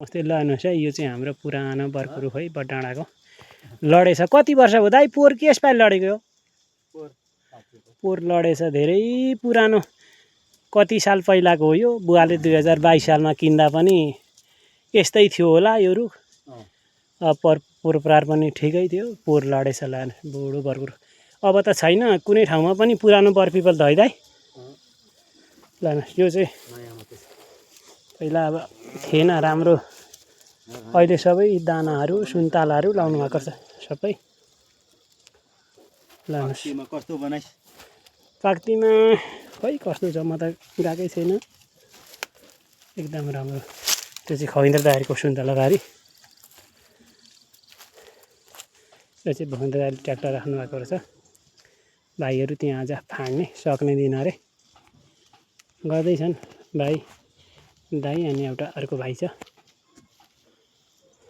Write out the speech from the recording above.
अस्ति ल हेर्नुहोस् है, यो चाहिँ हाम्रो पुरानो बरपुर है बडाँडाको लडेछ। कति वर्ष भयो दाइ पोहोर के यसपालि लडेको हो? पोहोर लडेछ, धेरै पुरानो, कति साल पहिलाको हो यो। बुवाले 2022 सालमा किन्दा पनि यस्तै थियो होला यो रुख। पोहोर पनि ठिकै थियो, पोहोर लडेछ। ल बुढो बरपुर अब त छैन कुनै ठाउँमा पनि पुरानो बरपिपल त है दाइ। ल यो चाहिँ पहिला अब थिएन राम्रो, अहिले सबै दानाहरू सुन्तलाहरू लाउनु भएको छ सबै। ल कस्तो बनाइस्? पाक्तीमा खै कस्तो छ, म त गएकै छैन। एकदम राम्रो, त्यो चाहिँ खगेन्द्र दाइहरूको सुन्तला बारी। यो चाहिँ भगेन्द्र दाइले ट्र्याक्टर राख्नु भएको रहेछ। भाइहरू त्यहाँ आज फाड्ने सक्ने दिन अरे गर्दैछन् भाइ दाइ, अनि एउटा अर्को भाइ छ।